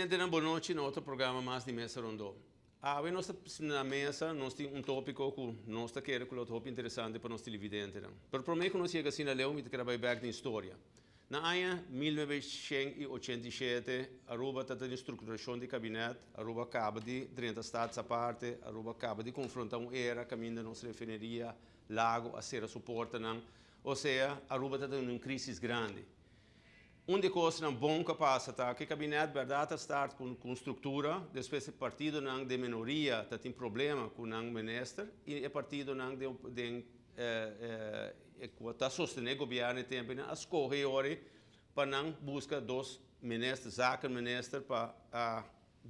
Televidentenan bon nochi na otro programa mas di Mesa Rondó. Awe nos ta na mesa nos tin un tópiko ku nos ta kere ku lo ta hopi interesante pa nos televidentenan. Pero promé ku nos yega asina leu mi ta kere bai bèk den historia. Na aña 1987 Aruba ta den strukturashon di kabinèt, Aruba kaba di drenta Staats Aparte, Aruba kaba di konfrontá un era kaminda nos refineria Lago a sera su portanan, osea Aruba ta den un krísis grandi. Un di e kosnan bon ku a pasa ta ku e kabinèt bèrdat a start ku un struktura, despues e partidonan den minoria ta tin problema ku nan minister i e partidonan den ku ta sostené gobièrnu e tempunan a skohe e ora pa nan buska dos minister, zakenminister pa a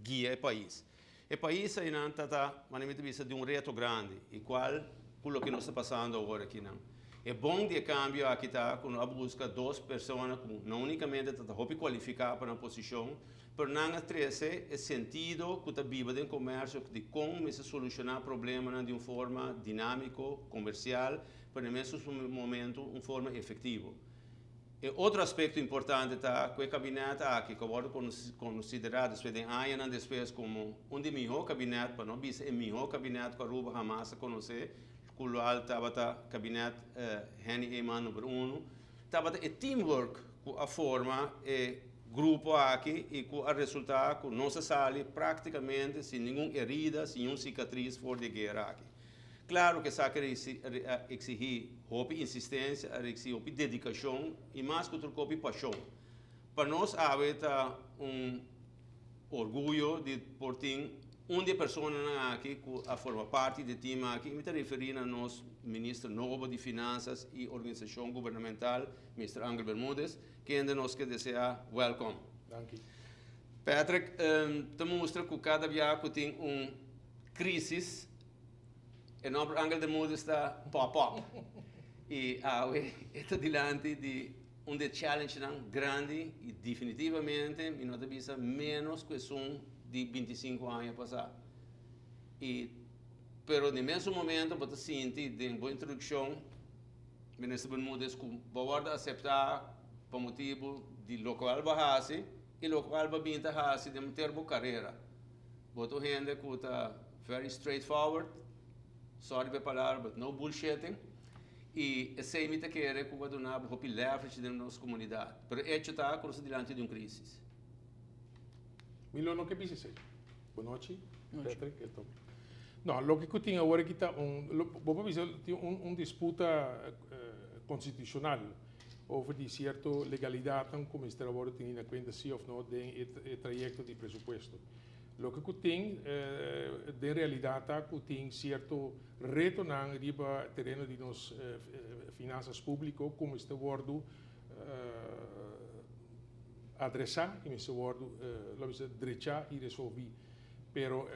guia e pais. E pais einan ta ta, manera mi ta bisa, di un reto grandi, i kual ku loke nos ta pasando awor akinan. E bon di e kambio aki ta ku no a buska dos persona ku no unikamente ta ta hopi kualifiká pa nan posishon, pero nan a trese e sentido ku ta biba den komersio di kon mester solushoná problemanan di un forma dinámiko, komersial, pero na e mesun momento un forma efektivo. E otro aspekto importante ta ku e kabinèt aki ku a wòrdu konsiderá despues den añanan despues komo un di mihó kabinèt, pa no bisa e mihó kabinèt ku Aruba hamas a konosé, ku loal tabata kabinèt Henny Eman number uno, tabata e teamwork ku a forma e grupo aki i ku a resultá ku nos a sali práktikamente sin ningun herida, sin niun sikatris for di e guera aki. Claro cu esaki a exigi hopi insistencia, a exigi hopi dedicacion y mas cu tur hopi pasion. Pa nos awe ta un orguyo di por tin un di e personanan aki cu a forma parti di e team aki y mi ta referi na nos Minister nobo di Finanzas y Organisacion Gubernamental, Mister Angel Bermudez, kende nos ke desea welcome. Danki. Patrick, ta mustra cu cada bia cu tin un crisis, E nomber Angel Bermudez ta pop up. Y awe e ta dilanti di un di e challengenan grandi y definitivamente mi no ta bisa menos cu esun di 25 aña pasa. Y pero den mesun momento bo ta sinti den bo introduccion Minister Bermudez cu bo a wordo acepta pa motibo di locual bo a haci y locual bo a bin ta haci den ter bo carera. Bo ta un hende cu ta very straight forward, sorry pa e palabra but no bullshitting, y esey mi ta kere cu a duna bo hopi leverage den nos comunidad. Pero hecho ta cu nos ta dilanti di un crisis. Mi lo no ke bisa esey. Bonochi, Patrick e Tommy. No, loke cu tin awor aki ta un, bo por bisa tin un disputa constitucional over di cierto legalidadnan cu mester a wordo teni na cuenta si of no den e trayecto di presupuesto. Loke cu tin den realidad ta cu tin cierto retonan riba tereno di nos finanzas publico cu mester wordo adresa y mester wordo lo bisa drecha y resolvi. Pero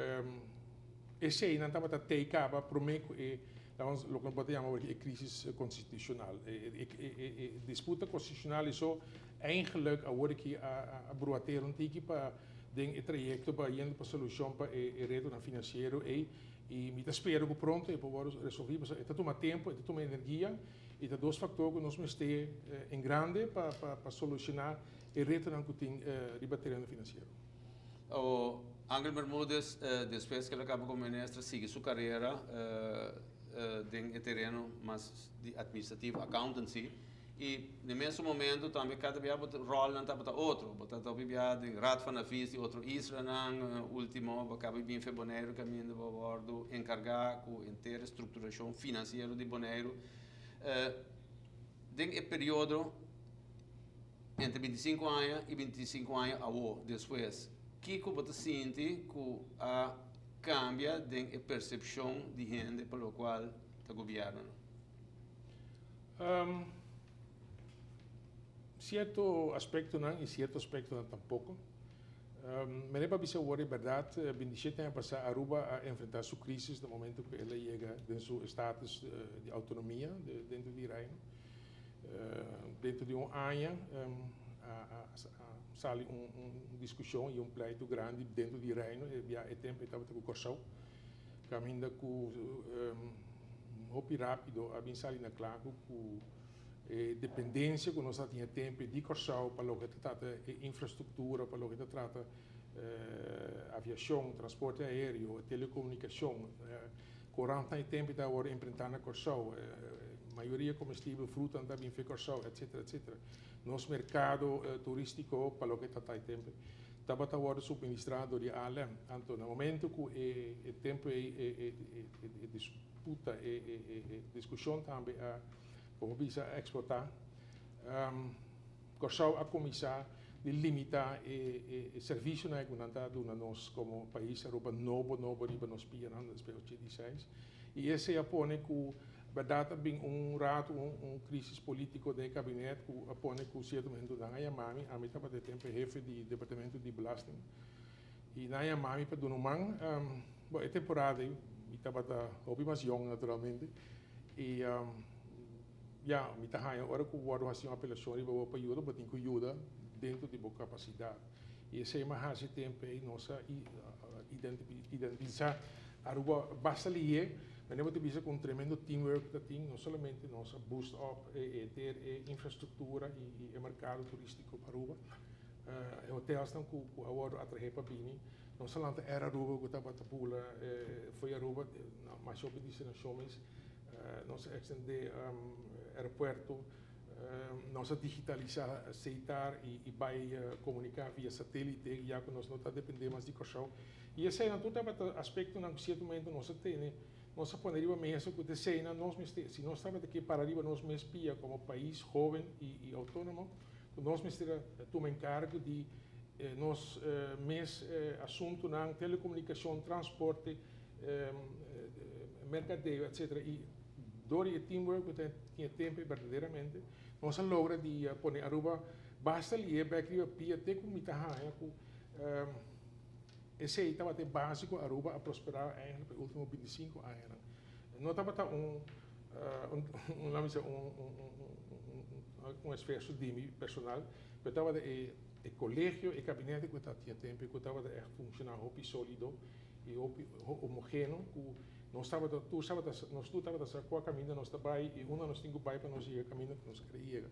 eseynan tabata tey caba prome cu e loke nos por ta yama awor e crisis constitucional. E disputa constitucional eso eigenlijk awor aki a bruatera un tiki pa den e trayecto pa yendo pa solucion pa e retonan financiero ey y mi ta spera cu pronto e por wordo resolvi pasobra e ta tuma tempo, e ta tuma energia y ta dos factor cu nos mester en grande pa soluciona e retonan cu tin riba tereno financiero. O Angel Bermudez despues cu el a caba como minister a sigui su carera den e tereno mas di administrativo, accountancy, y den mesun momento tambe cada bia bo rolnan tabata otro, bo tabata hopi bia den Raad van Advies di otro islanan, ultimo bo caba di bin fe Boneiru caminda bo a wordo encarga cu henter e structuracion financiero di Boneiru. Den e periodo entre 25 aña y 25 aña awo despues, kico bo ta sinti cu a cambia den e percepcion di hende pa locual ta gobiernonan? Cierto aspectonan y cierto aspectonan tampoco. Mene pa bisa awor e berdad, 27 aña pasa Aruba a enfrenta su crisis na momento cu el a yega den su status di autonomia dentro di Reino. Dentro di un aña a sali un discusion y un pleito grandi dentro di Reino, e bia e tempo e tabata cu Corsou, caminda cu hopi rapido a bin sali na cla cu e dependencia cu nos a tin e tempo di Corsou pa loke ta trata e infrastructura, pa loke ta trata. Aviashon, transporte aéreo, telekomunikashon, korantnan e tempu ta wòrdu imprentá na Kòrsou, mayoria komestibel, frutanan ta bin for Kòrsou, etsetera, etsetera. Nos merkado turístiko pa loke ta ta e tempu tabata wòrdu suministrá dor di ALM. Anto na momento ku e tempu ei e disputa, e diskushon tambe a, komo bisa, a eksplotá, Kòrsou a kuminsá di limitá e servisionan ku nan ta duna nos komo pais Aruba nobo nobo riba nos pianan despues 86 i esei a pone ku bèrdat a bin un ratu un krisis polítiko den e kabinet ku a pone ku sierto momento nan a yama mi, ami tabata e tempu e hefe di departamento di belasting i nan a yama mi pa duna un man. Bon, e temporada ei mi tabata hopi mas yòn naturalmente i Ya, mi ta haña ora ku wòrdu hasi un apelashon riba bo pa yuda, bo tin ku yuda dentro di bo kapasidat. I esei mi a hasi tempu ei, nos a identifisá Aruba basta lihé, manera bo ta bisa ku un tremendo teamwork ta tin, no solamente nos a boost up e henter e infrastruktura i e merkado turístiko pa Aruba, e hotelsnan ku a wòrdu atraé pa bini, no solamente Air Aruba ku tabata bula fo'i Aruba, masha hopi destinashon mes. Nos a extende aeropuerto, nos a digitalisa Setar y bay comunica via satelite ya cu nos no ta depende mas di Corsou. Y eseinan tur tabata aspectonan cu cierto momento nos a tene, nos a pone riba mesa cu eseinan nos mester, si nos tabata ke para riba nos mes pia como pais hoben y autonomo, cu nos mester a tuma encargo di nos mes asuntonan, telecomunicacion, transporte, merkadeo etcetera y door di e teamwork cu tin e tempo berdaderamente nos a logra di pone Aruba basta lihe bek riba pia te cu mi ta haya cu esey tabata e base cu Aruba a prospera eigenlijk pa e ultimo 25 añanan. No tabata un un laat mi bisa un un esfuerzo di mi personal pero tabata e colegio e kabinete cu tabatin e tempo cu tabata echt funciona hopi solido. I hopi homogeno ku nos tabata tur tabata nos tur tabata sa kua kaminda nos ta bai i unda nos tin ku bai pa nos yega kaminda ku nos kere yega.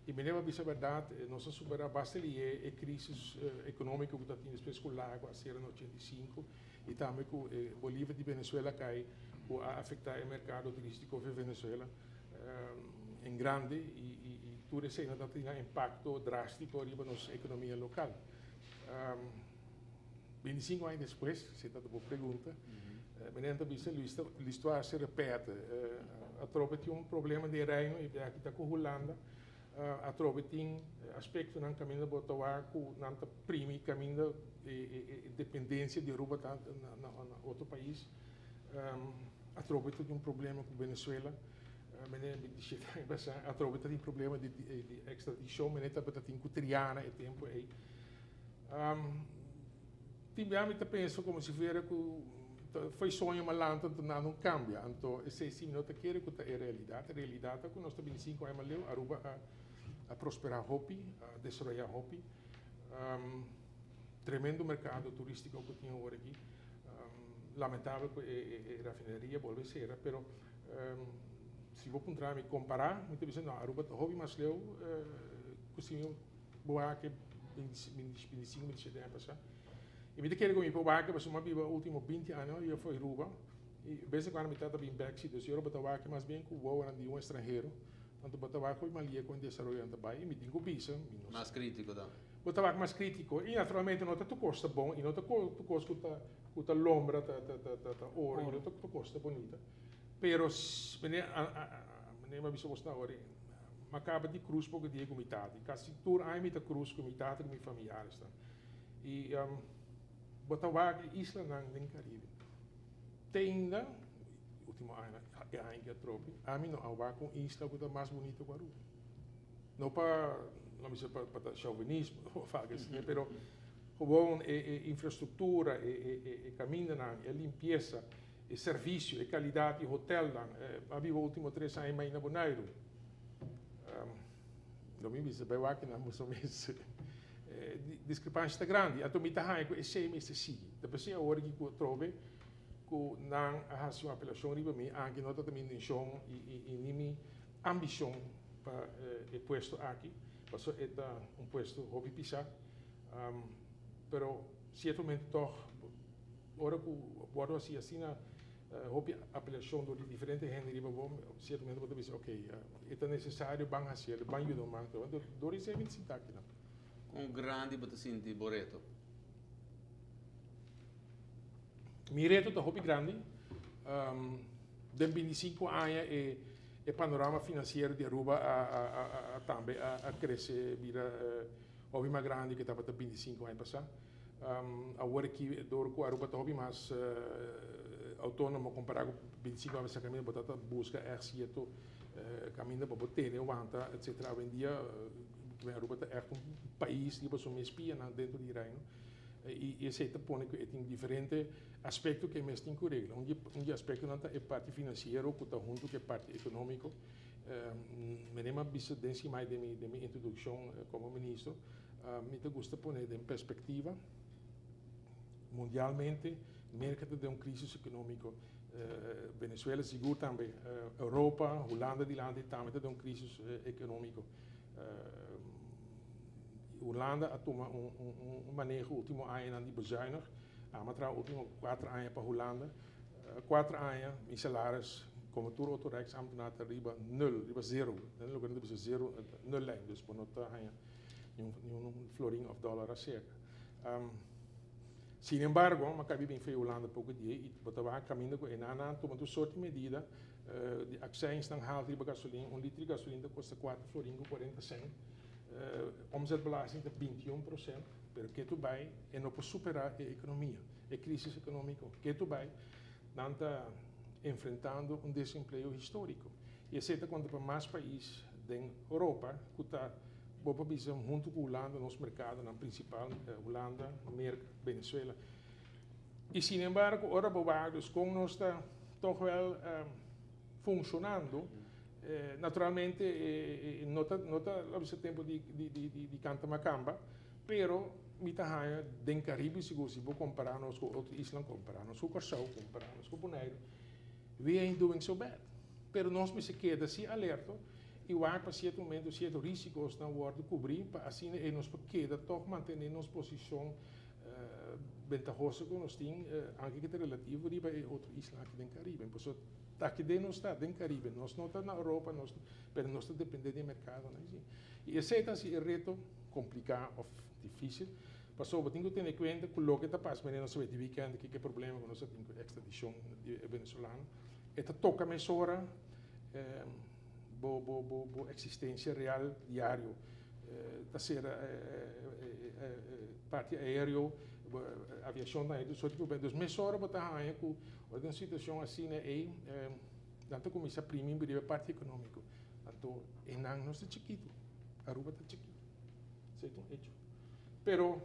I mi deba bisa bèrdat nos a superá basta lié e krisis ekonómiko ku ta tin despues ku Lago a sera na 85 i tambe ku e Bolívar di Venezuela a kai ku a afektá e merkado turístiko for Venezuela en grande i tur esei ta tin impakto drástiko riba nos ekonomia lokal. 25 aña despues, si ta bo pregunta, meneer ta bisa l'histoire se repete. Atrobe tin un problema den Reino y aki ta cu Hulanda. Atrobe tin aspectonan caminda bo ta wak cu nan ta primi caminda e dependencia di Aruba ta na otro pais. Atrobe ta tin un problema cu Venezuela. Meneer 27 aña pasa, atrobe ta tin problema di extradicion. Meneer tabata tin cu Triana e tempo ey. Tin bia mi ta pensa como si fuera cu foi soño ma lanta anto nada no cambia. Anto esey si mi no ta kere cu ta e realidad. E realidad ta cu nos ta bini 5 aña mas leu, Aruba a prospera hopi, a desaroya hopi. Tremendo mercado turistico cu tin awor aki. Lamentabel cu e rafineria bolbe cera, pero si bo puntra mi compara, mi ta bisa no, Aruba ta hopi mas leu cu si mi Bo wak e 25, 27 aña pasá. I mi ta kere ku mi por wak pasobra mi a biba último 20 aña mi a biba for Aruba i bes en kuando mi tata bin bèk si dus i ora bo ta wak mas bien ku wowonan di un estranhero anto bo ta wak hopi malia kon desaroyonan ta bai i mi tin ku bisa mi no sa. Mas krítiko ta. Bo ta wak mas krítiko i naturalmente no ta tur kos ta bon i no ta tur kos ku ta ku ta lombra ta ta ta oro i no ta tur kos ta bunita pero manera mi a bisa bos na ora. M'a kaba di krus poko dia ku mi tata. I kasi tur aña mi ta krus ku mi tata ku mi familiaresnan. I bo ta wak e islanan den Karibe. Te ainda, ultimo añanan, e aña ki atrobe, ami no a wak un isla ku ta mas bunito ku Aruba. No pa, no mi bisa pa ta chauvinismo of algo asina, pero gewoon e infrastruktura, e kamindanan, e limpiesa, E servisio, e kalidat di hotelnan. A biba ultimo 3 aña mai na Boneiru. Lo mi bisa bai wak nan boso mes. Diskrepansha ta grandi. Anto mi ta haña ku esei mester sigui. Ta p'esei awor aki ku atrobe ku nan a hasi un apelashon riba mi, anke no ta ta mi intenshon i ni mi ambishon pa e puesto aki, pasobra e ta un puesto hopi pisá. Pero. Cierto momento toch, ora cu wordo haci asina hopi apelacion door di diferente hende riba bo, cierto momento bo ta bisa, ok, e ta necesario, ban hacielo, ban yuda un man. Door esey mi ta sinta aki nan. Con grandi bo ta sinti bo reto? Mi reto ta hopi grandi. Den binticinco aña e e panorama financiero di Aruba a a a tambe a crece bira hopi mas grandi ke tabata binticinco aña pasa. Awor aki dor ku Aruba ta hopi mas autonomo compara ku binticinco aña pasa caminda bo ta ta busca echt cierto caminda pa bo tene wanta etcetera. Awendia Aruba ta echt un pais riba su mes pianan dentro di Reino y esey ta pone ku e tin diferente aspecto ku e mes tin ku regla. Un di e aspectonan ta e parti financiero ku ta hunto ku e parti economico. Mene mi a bisa den simai den mi introduccion como ministro, mi ta gusta pone den perspectiva mundialmente Merca ta den un crisis economico, Venezuela sigur tambe, Europa, Hulanda dilanti tambe ta den un crisis economico. Hulanda a tuma un maneho ultimo añanan di bezuinig. Ami a traha ultimo cuater aña pa Hulanda. Cuater aña mi salaris como tur otro rijksambtenaar ta riba nul, riba zero. Den loke nan ta bisa zero, nul lijn. Dus bo no ta haña niun florin of dollar acerca. Sin embargo, mi a caba bin for Hulanda poco dia y bo ta wak caminda cu e nan a tuma tur soort di medida di accijnsnan haltu riba gasolin. Un liter di gasolin ta costa cuater florin cu cuarenta cent. Omzetbelasting ta 21%, pero ketu bai e no por supera e economia, e crisis economico. Ketu bai nan ta enfrentando un desempleo historico. Y esey ta conta pa mas pais den Europa cu ta, bo por bisa hunto cu Hulanda, nos mercadonan principal, Hulanda, Merca, Venezuela. Y sin embargo, ora bo wak dus con nos ta toch wel funcionando, naturalmente no ta, no ta lo bisa tempo di di di di canta macamba, pero mi ta haña den Caribe sigur si bo compara nos cu otro islan, compara nos cu Corsou, compara nos cu Boneiru, we ain't doing so bad. Pero nos mester keda si alerto y wak pa cierto momento cierto risicosnan wordo cubri pa asina e nos por keda toch mantene nos posicion bentahoso cu nos tin, anke cu ta relativo riba e otro isla aki den Caribe. Pasobra ta aki den nos ta, den Caribe. Nos no ta na Europa, nos, pero nos ta depende di e mercadonan ahi. Y esey ta haci e reto complica of dificil, pasobra bo tin cu tene cuenta cu loke ta pasa. Manera nos ta wet di weekend aki, ke problema cu nos ta tin cu extradicion di e venezolano, e ta toca mesora bo, bo, bo, bo existencia real diario. Ta cera parti aereo, aviacion ta haña tur soort di problema. Dus mesora bo ta haña cu ora den un situacion asina ey, nan ta cuminsa primi riba e parti economico. Anto enan nos ta chikito, Aruba ta chikito. Esey ta un hecho. Pero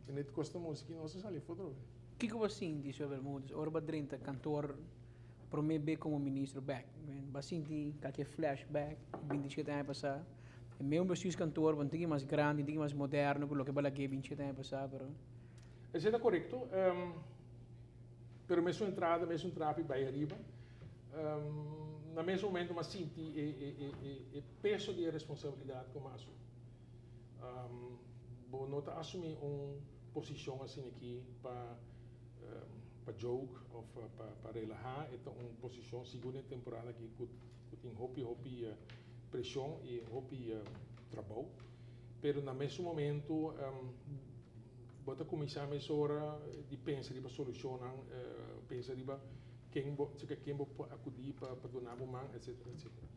net cos ta musica y nos ta sali afo otra vez. Kico bo sinti, señor Bermudez, ora bo a drenta kantoor prome be como ministro bek? Bo a sinti kake flashback 27 aña pasa? E meun bestuurskantoor bo un tiki mas grandi, un tiki mas moderno ku loke bo a lag'é 27 aña pasa, pero. Esei ta korekto, pero mesun entrada, mesun trapi bai ariba. Na mes momento mi a sinti e peso di e responsabilidat ku mi a asumi. Bo no ta asumi un posishon asina aki pa pa joke of pa relaha, e ta un posishon sigur den e temporada aki ku tin hopi hopi preshon y hopi trabou, pero na mesun momento bo ta cuminsa mesora di pensa riba solucionnan, pensa riba ken bo, cerca ken bo por acudi pa duna bo man, etcetera, etcetera.